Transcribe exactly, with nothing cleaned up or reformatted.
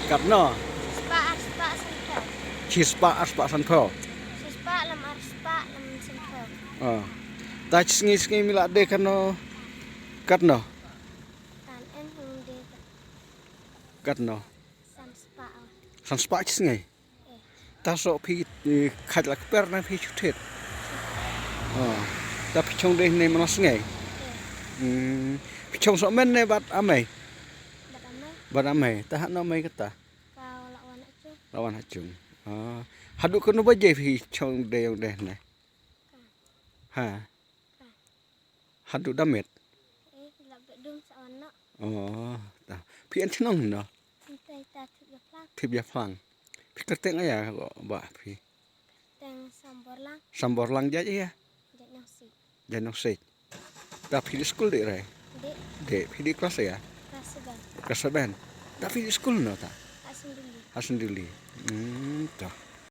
Katno? Shispah arspah sanphew. Shispah arspah sanphew. Shispah lem arspah lem sanphew. Oh. Ta chi sngi sngi me la dei katno? Katno? Kan en hung dei. Katno? Sanspah. Sanspah chi sngi. Ta soh phi, eh, khat la kper na phi shu thied. Oh. Ta phi chong dei ne man la sngi. Hmm. Phi chong soh men ne bad amei? Bad amei. Bad amei. Ta hano amei kata? Ka la wan ha chung. La wan ha chung. Ah. Haduh katno baje phi chong dei ong dei ne? Ha. Haduh da miet. Eh, la bedum sa wan no. Oh, ta. Phi an chnong no? Ntai ta thip ya phlang. Thip ya phlang. Phi kyrteng aya ba phi? Teng Samborlang. Samborlang jait aya? Jait Nongsi. Jait Nongsi. Ta phi di skul di re? Di. Di, phi di klas aya? Klas seven. Klas seven. Ta phi di skul no ta? Hasenduli. Hasenduli. Hmm, ta.